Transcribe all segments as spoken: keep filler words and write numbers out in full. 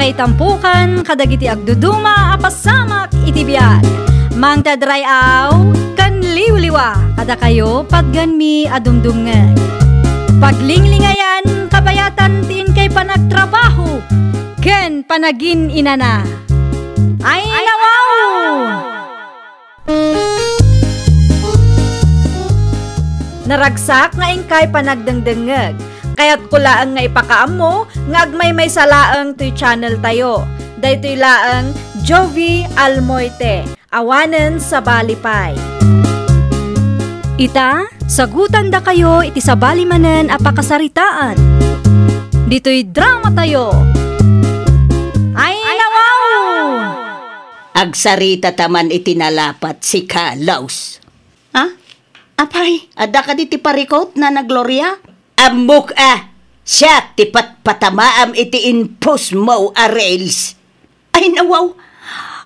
Itampukan kadagiti agduduma a pasamak iti biag. Mangted ray-aw ken liwliwa kadakayo patganmi a dumdumngeg. Paglinglingayan kabayatan ti inkay panagtrabaho ken panagin-inana. Ay, nawaw! Naragsak nga inkay panagdengdengngeg. Kayatko laeng nga ipakaammo nga agmaymaysa laeng toy channel tayo. Daytoy laeng Jovi Almoite, awanen sabali pay. Ita, sagutandakayo iti sabali manen a pakasaritaan. Ditoy drama tayo. Ay, nawaw! Agsarita ta man iti nalapat, sika, Laus. Ha? Apay, adda kadi ti parikut, Nana Gloria? Ammok a, siak ti patpatamaam iti in-postmo a reels. Ay, nawaw!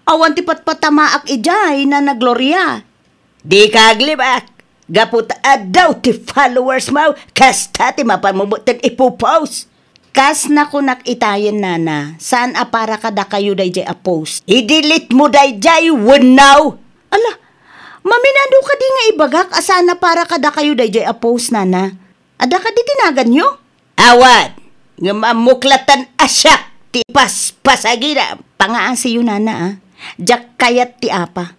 Awan ti patpatamaak idiay, Nana Gloria. Dika aglibak, gapu ta addaw ti followers mo, kasta ti mapanmo metten ipopost. Kas nakunak itayen, Nana, saan a para kadakayo daydiay a post. I-delete mo daydiay wenno. Ala, maminado kadi nga ibagak a saan a para kadakayo daydiay a post, Nana? Adda kadi ti naganyo? Awan, ngem ammok latta a siak ti paspasagida. Pangaasiyo, Nana, a. Diak kayat ti apa.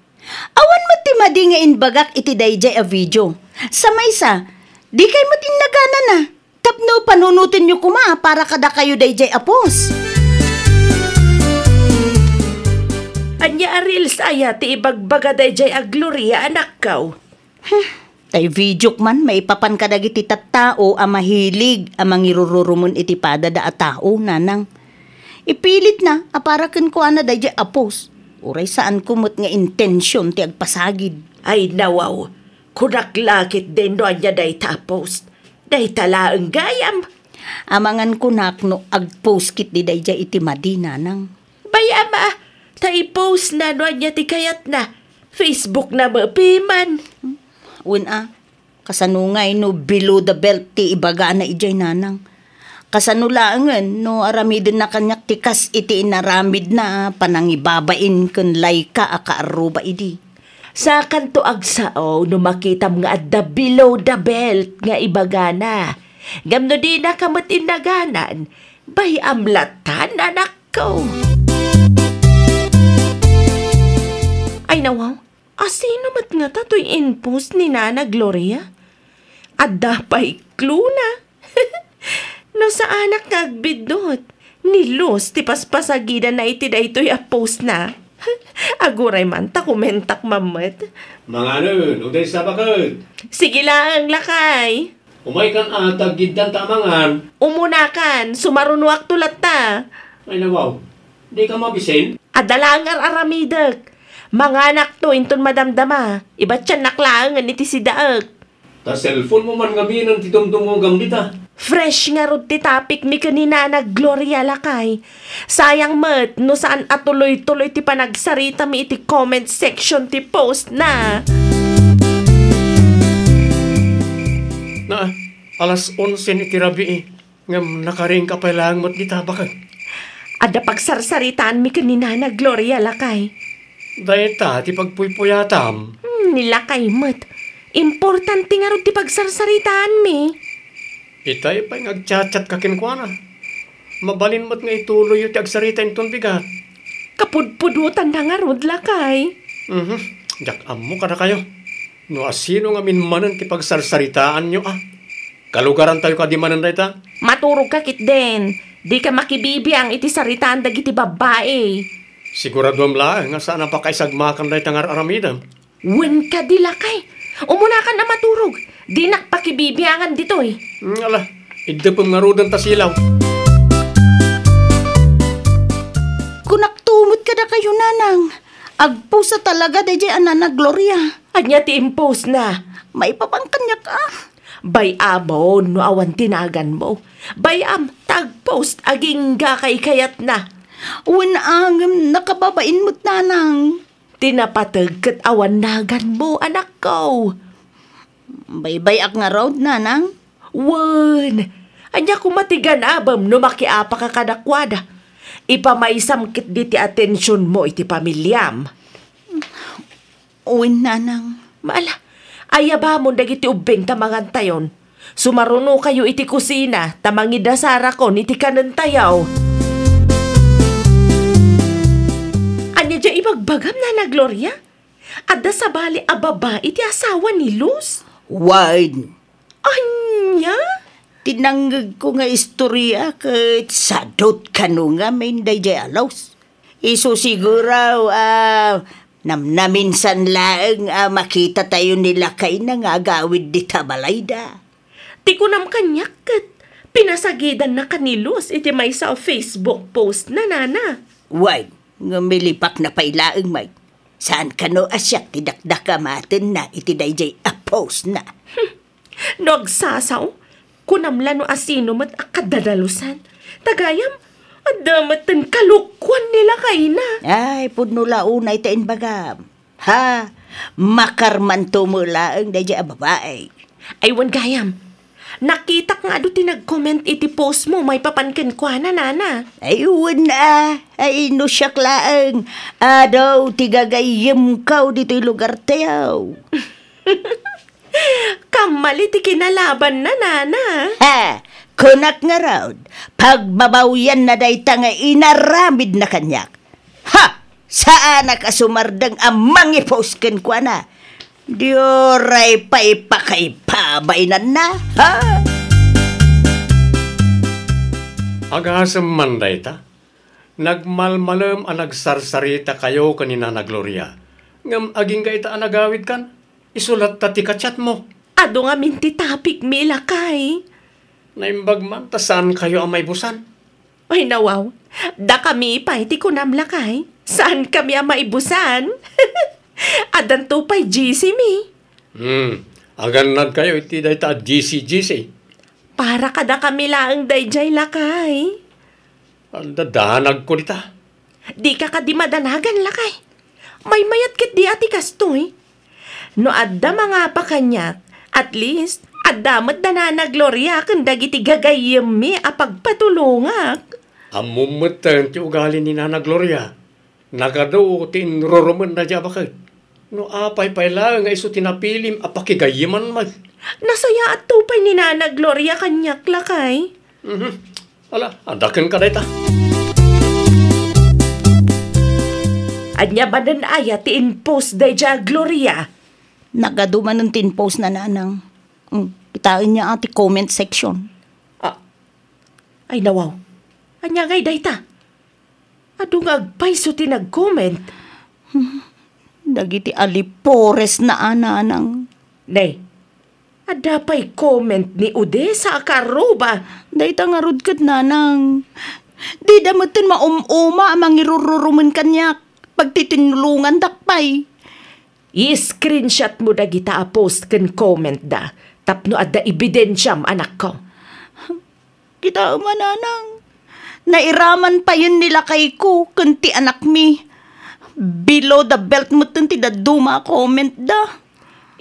Awan met ti madi nga imbagak iti daydiay a video. Sa maysa, dikay met innaganana. Tapno panunotenyo koma para kadakayo daydiay a post. Ania a reels aya ti ibagbaga daydiay a Gloria, anakko? Hmm, tay videok man maipapan kadagiti tattao a mahilig a mangirururumon iti padada a tao, Nanang. Ipilitna a para kenkuana daydiay a post. Uray saanko met nga intension ti agpasagid. Ay, nawaw. Kunak la ketdin no ania dayta a post. Dayta laeng gayam. Amangan kunak no agpost ketdi daydiay iti madi, Nanang. Bay-am a, ta i-postna no ania ti kayatna. Facebookna met piman. Wen a, kasano ngay no below the belt ti ibagana idiay, Nanang? Kasano laengen no aramidenna kaniak ti kas iti inaramidna a panangibabain ken layka a kaarruba idi? Sakanto agsao no makitam nga adda below the belt nga ibagana. Ngem no dinaka met innaganan, bay-am latta, anakko. Ay, nawaw, asino met ngata toy in-post ni Nana Gloria? Adda pay clue-na. No saanak nga agbiddut, ni Luz ti paspasagidana iti daytoy a postna. Aguray man ta komentak man met. Manganen, uday sa baket. Sige laeng, lakay. Umaykan a, ta aggiddanta a mangan. Umunakan, sumarunoakto latta. Ay, nawaw. Dika mabisin? Adda laeng ar-aramidek. Manganakto inton madamdama. Ibatiannak laengen iti sidaek. Ta cellphone mo man ngamin ti dumdumogam dita. Fresh ngarud ti topic mi ken ni Nana Gloria, lakay. Sayang met no saan a tuloy-tuloy ti panagsaritami iti comment section ti postna. Na, alas onse iti rabii. Ngem nakaringka pay laeng met dita, baket. Adda pagsarsaritaanmi ken ni Nana Gloria, lakay. Dayta ti pagpuypuyatam. Hmm, ni lakay met. Importante ngarud ti pagsarsaritaanmi. Itay pay nga agchatchatka kenkuana. Mabalin met nga ituloyyo ti agsarita inton bigat. Kapudpudotanna ngarud, lakay. Mhm. Diak ammo kadakayo. No asino ngamin manen ti pagsarsaritaanyo, a? Kalugarantayo kadi manen dayta? Maturogka ketdin. Dika makibibiang iti saritaan dagiti babbai. Siguraduem laeng nga saan a pakaisagmakan dayta nga ar-aramidem. Wen kadi, lakay. Umunakan a maturog. Dinak pakibibiangan ditoy. Mm, ala, iddepem ngaruden ta silaw. Kunakto met kadakayo, Nanang. Agpost a talaga daydiay a Nana Gloria. Ania ti impostna? Maipapan kaniak a. Bay-amon no awan ti naganmo. Bay-am ta agpost agingga kaykayatna. Wen a, ngem nakababain met, Nanang. Ti napateg ket awan naganmo, anakko. Baybay-ak ngarud, Nanang. Wen, ania koma ti ganabem no makiapaka kadakuada? Ipamaysam ketdi ti atensionmo iti pamiliam. Wen, nanang. Maala, ayabamon dagiti ubbing ta mangantayon. Sumarunokayo iti kusina ta mangidasarakon iti kanentayo. Ania diay ibagbagam, Nana Gloria? Adda sabali a babai ti asawa ni Luz? Wen. Ania? Ti nangngegko nga istoria ket sadot kano ngamin daydiay a Luz. Isu siguro a namnaminsan laeng a makitatayo ni lakayna nga agawid dita balayda. Ti kunam kaniak ket pinasagidannaka ni Luz iti maysa a Facebook post na, nana. Wen, ngem milipakna pay laeng met. Saan kano a siak ti dakdakamatenna iti daydiay a post na. No agsasao, kunam la no asino met a kadadalusan. Ta gayam, adda metten kalokuan ni lakayna. Ay, pudno la unay ta imbagam. Ha? Makarmanto met laeng daydiay a babai. Ay, wen gayam. Nakitak nga adu ti nag-comment iti post mo maipapan kenkuana, nana. Ay, wen a. Ay, no siak laeng. Adu ti gagayyemko ditoy lugartayo. Kammali ti kinalabanna, nana. Ha! Kunak ngarud, pagbabawianna dayta nga inaramidna kaniak. Ha! Saanak a sumardeng a mangipost kenkuana. Di uray pay pakaipabainanna, ha? Agasem man dayta. Nagmalmalem a nagsarsarita kayo ken ni Nana Gloria. Ngem agingga ita a nagawidkan? Isu latta ti ka-chat mo. Adu ngamin ti topic mi, lakay. Naimbag man ta saan kayo a maibusan. Ay, nawaw. Dakami pay ti kunam, lakay. Saan kami a maibusan? Addanto pay G C mi. Hmm. Agannad kayo iti dayta a G C G C. Para kadakami laeng daydiay, lakay. Adda danagko dita. Dika kadi madanagan, lakay. Maymayat ketdi a ti kastoy. No adda mangapa kaniak, at least, adda met da Nana Gloria ken dagiti gagayyemmi a pagpatulongak. Ammom metten ti ugali ni Nana Gloria. Nagadu ti inrurumenna diay a baket. No apay pay laeng nga isu ti napilim a pakigayyeman met. Nasayaatto pay ni Nana Gloria kaniak, lakay. Mhm. Ala, adda kenka dayta. Ania manen aya ti in-post daydiay a Gloria? Nagadu manen ti in-post na, nanang. Mm, kitaenyo a ti comment section. Ah. Ay, nawaw. Ania ngay dayta? Adu nga agpayso ti nag-comment. Hmm, dagiti alipores na a, nanang. Nay, adda pay comment ni Odessa a kaarruba. Dayta ngarud ket, nanang. Dida metten maum-uma a mangirururumen kaniak. Pagtitinulongandak pay. I-screenshot mo dagita a post ken comment da tapno adda ebidensiam, anakko. Kitaem a, nanang. Nairaman payen ni lakayko ken ti anakmi. Below the belt metten ti dadduma a comment da.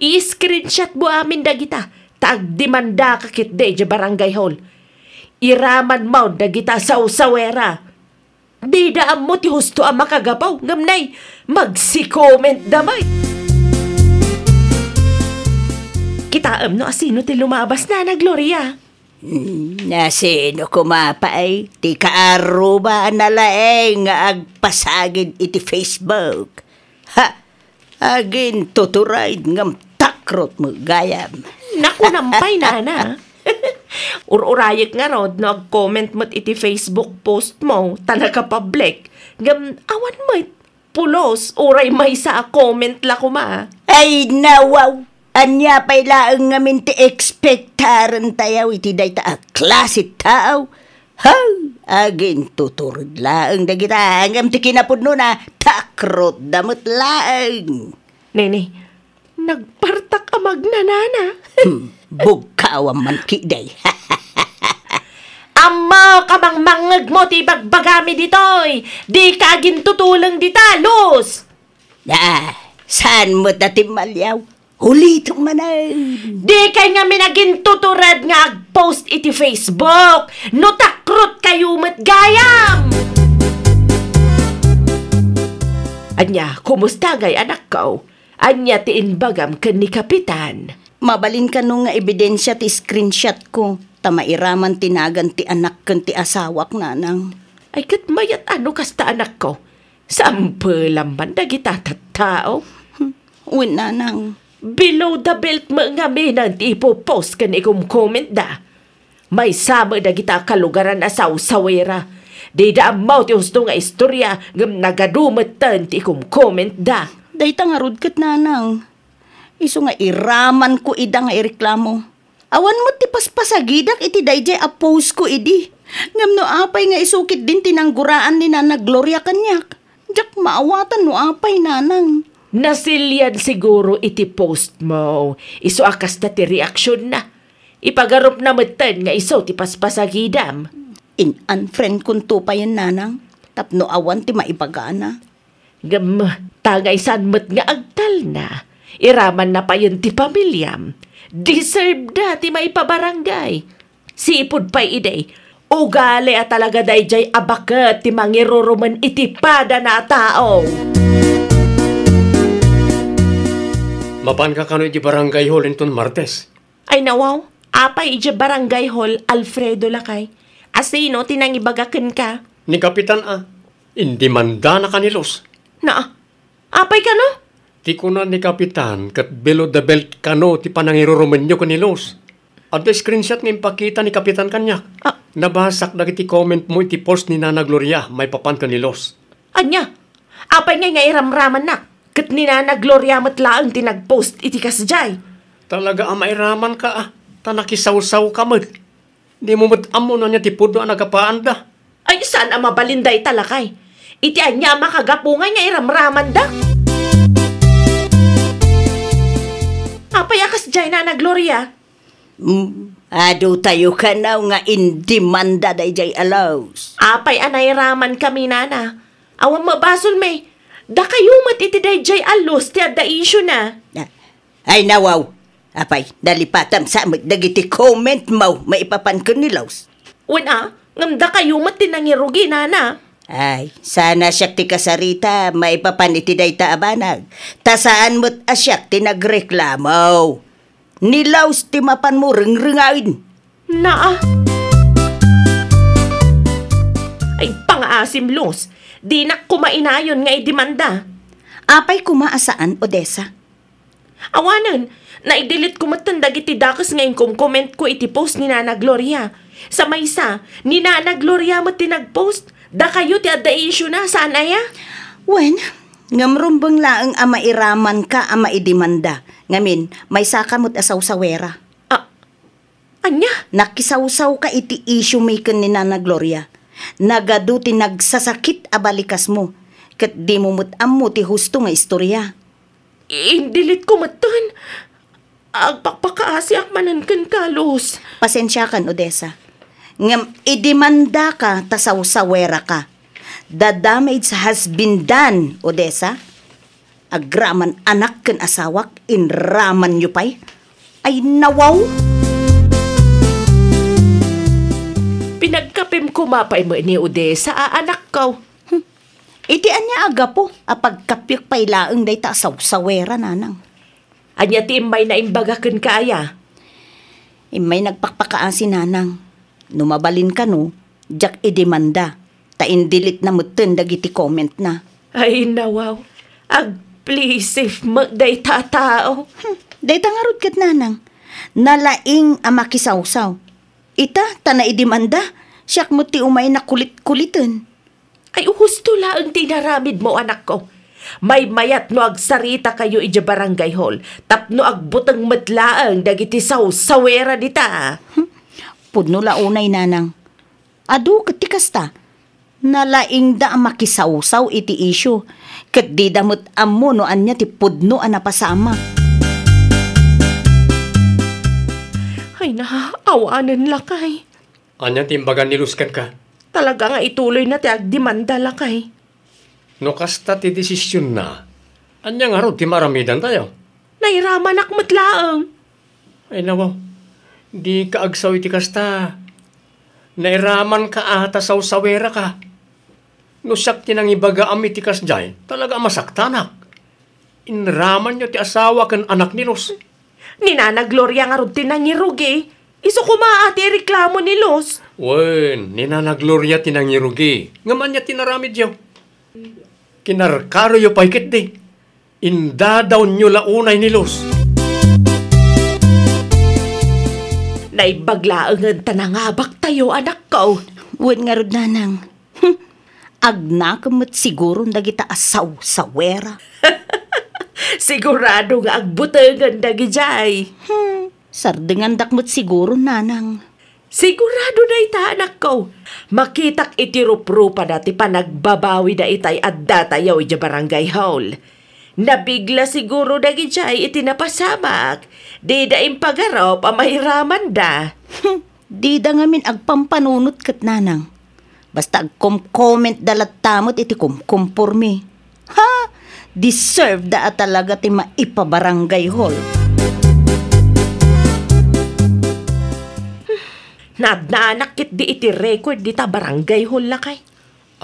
I-screenshot mo amin dagita, ta agdemandaka ketdi idiay barangay hall. Iraman mo dagita a sawsawera. Dida ammo ti husto a makagapu, ngem nay, magsi-comment da met. Kitaem no asino ti lumabas, Nana Gloria. Hmm, nasino koma pay ti kaarruba a nalaeng nga agpasagid iti Facebook? Ha! Agintutured ngem takrot met gayam. Nakunam pay, nana. Ur-urayek ngarud no ag-comment met iti Facebook post mo ta nakapublic. Ngem awan met. Pulos, uray maysa a comment la koma. Ay, nawaw! Ania pay laeng ngamin ti ekspektarentayo iti dayta a klase tao? Ha! Agintutured laeng dagita, ngem ti kinapudnona, takrotda met laeng. Nene, nagpartak a magnanana. Hmm, bugkawam man ketdi. Ammok a mangmangngegmo ti ibagbagami ditoy. Dika agintutuleng dita, Luz. Ah, saan met a timmaliaw? Ulitek manen. Dikay ngamin agintutured nga ag-post iti Facebook no takrotkayo met gayam. Ania, kumusta ngay, anakko? Ania ti imbagam ken ni Kapitan? Mabalin kano nga ebidensia ti screenshot ko, ta mairaman ti nagan ti anak ken ti asawak, nanang. Ay, ket mayat a no kasta, anakko. Sampelam man dagita tattao. Wen, nanang. Below the belt met ngamin ti ipopost ken ikomkommentda. Maysa met dagita a kalugaran a sawsawera. Dida ammo ti husto nga istorya, ngem nagadu metten ti ikomkommentda. Dayta ngarud ket, nanang. Isu nga iramanko ida nga ireklamo. Awan met ti paspasagidak iti daydiay a post ko idi. Ngem no apay nga isu ketdin ti nangguraan ni Nana Gloria kaniak, diak maawatan no apay, nanang. Nasilian siguro iti post mo. Isu a kasta ti reaksion na. Ipagarupna metten nga isu ti paspasagidam. In-unfriend konto payen, nanang, tapno awan ti maibagana. Ngem, ta nga isan met nga agtalna, iramanna payen ti pamiliam. Deserve da ti maipabarangay. Sipud pay idi, ugali a talaga daydiay a baket ti mangirurumen iti padana a tao. Mapanka kano iti barangay hall inton Martes? Ay, nawaw, apay idiay barangay hall, Alfredo, lakay? Asino ti nangibaga kenka? Ni Kapitan a, indimandanaka ni Luz. Na, apay kano? Ti kuna ni Kapitan ket below the belt kano ti panangirurumenyo ken ni Luz. Adda screenshot nga impakita ni Kapitan kaniak. Ah. Nabasak dagiti comment mo iti post ni Nana Gloria maipapan ken ni Luz. Ania? Apay ngay nga iramramannak? Ket ni Nana Gloria met laeng ti nagpost iti kasdiay. Talaga a mairamanka a, ta nakisawsawka met. Dimo met ammo no ania ti pudno a nagapaanda. Ay, saan a mabalin dayta, lakay? Iti ania a makagapu ngay nga iramramandak? Apay a kasdiay, Nana Gloria? Mm, adu tayo kanaw nga indimanda daydiay a Luz. Apay a nairaman kami, nana? Awan mabasolmi. Dakayo met iti daydiay a Luz ti adda issue na. Ah, ay, nawaw. Apay, nalipatam sa met dagiti comment mo maipapan ken ni Luz. Wen a, ngem dakayo met ti nangirugi, nana. Ay, saan a siak ti kasarita maipapan iti dayta a banag. Ta saan met a siak ti nagreklamo. Ni Luz ti mapanmo rengrengaen. Naa. Ay, pangaasim, Luz. Dinak koma inayon nga idimanda. Apay koma a saan, Odessa? Awanen, na-delete ko metten dagiti dakes nga inkomkomment ko iti post ni Nana Gloria. Sa maysa, ni Nana Gloria met ti nagpost. Dakayo ti adda issue na, saan aya? Wen, ngem rumbeng laeng a mairamanka a maidimanda. Ngamin, maysaka met a sawsawera. Ah, ania? Nakisawsawka iti issue mi ken ni Nana Gloria. Nagadu ti nagsasakit a balikasmo, ket dimo met ammo ti husto nga istorya. Indelete ko metten. Agpakpakaasiak manen kenka, Luz. Pasensiakan, Odessa. Ngem idimandaka ta sawsaweraka. The damage has been done, Odessa. Agraman anak ken asawak, inramanyo pay. Ay, nawaw! Pinagkapem koma pay met ni Odessa a anakko. Hmm. Iti ania a gapu a pagkapiek pay laeng dayta a sawsawera, nanang? Ania ti immay na imbaga kenka aya? Immay nagpakpakaasi, nanang. No mabalin kano, diak idimanda, ta indelete na metten dagiti comment na. Ay, nawaw. Agplisif met dayta a tao. Hmm, dayta ngarud ket, nanang. Nalaing a makisawsaw. Ita, ta naidimanda, siak met ti umay nakulit-kuliten. Ay, husto laeng ti inaramidmo, anakko. Maymayat no agsaritakayo idiay barangay hall, tapno agbuteng met laeng dagiti sawsawera dita. Hmm. Pudno la unay, nanang. Adu ket ti kasta. Nalaingda a makisawsaw iti issue, ket dida met ammo no ania ti pudno a napasamak. Ay na, awanen, lakay. Ania ti imbagan ni Luz kenka? Talaga nga ituloyna ti agdemanda, lakay. No kasta ti desisionna, ania ngarud ti maaramidantayo? Nairamanak met laeng. Ay, nawaw. Dika agsaw iti kasta. Nairamanka a ta sawsaweraka. No siak ti nangibagaam iti kasdiay, talaga a masaktanak. Inramanyo ti asawa ken anak ni Luz. Ni Nana Gloria ngarud ti nangirugi. Isu koma a ti ireklamo ni Luz. Wen, ni Nana Gloria ti nangirugi. Ngem ania ti naramidyo? Kinarkaroyo pay ketdi. Indadawnyo la unay ni Luz. Naimbag laengen ta nangabaktayo, anakko. Wen ngarud, nanang. Hmm. Agnakem met siguron dagita a sawsawera. Sigurado nga agbutengen dagidiay. Hmm. Sardengandak met siguro, nanang. Sigurado dayta, anakko. Makitak iti ruprupada ti panagbabawida itay addatayo idiay barangay hall. Nabigla siguro dagidiay iti napasamak. Dida impagarup a mairamanda. Hmm, dida ngamin agpampanunot ket, nanang. Basta agkom-comment da latta met iti kumkumpormi. Ha? Deserve da a talaga ti maipabarangay hall. Nadnaanak ketdi iti record dita barangay hall, lakay.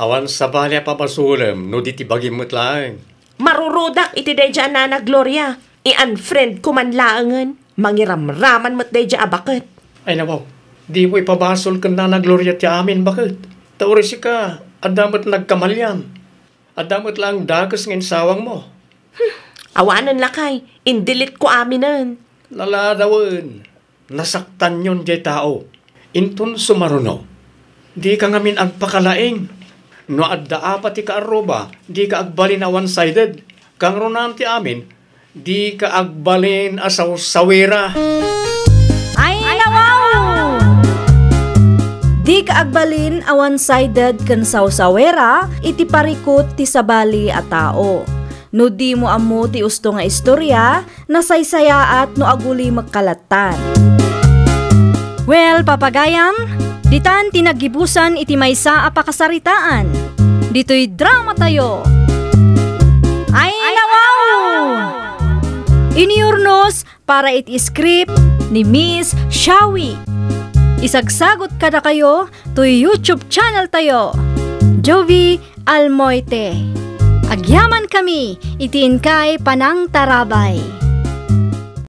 Awan sabali a pabasolem no di ti bagim met laeng. Marurudak iti daydiay a Nana Gloria. I-unfriend ko man laengen. Mangiramraman met daydiay a baket. Ay, nawaw. Dimo ipabasol ken Nana Gloria ti amin, baket. Ta uray sika, adda met nagkamalian. Adda met laeng dakes nga insawangmo. Hmm. Awanen, lakay. Indelete ko aminen. Naladawen. Nasaktanyon diay tao. Inton sumaruno, dika ngamin agpakalaing. No adda apa ti kaarruba, dika agbalin a one-sided. Kangrunaan ti amin, dika agbalin a sawsawera. Ay, nawaw! Dika agbalin a one-sided ken sawsawera iti parikut ti sabali a tao. No dimo ammo ti usto nga istorya, nasaysayaat no agulimek ka lattan. Well, papagayam, ditan ti naggibusan iti maysa a pakasaritaan. Ditoy dramatayo. Ay, nawaw! Iniurnos para iti script ni Miss Shawi. Isagsagot kadakayo toy YouTube channel tayo, Jovie Almoite. Agyaman kami iti inkay panangtarabay.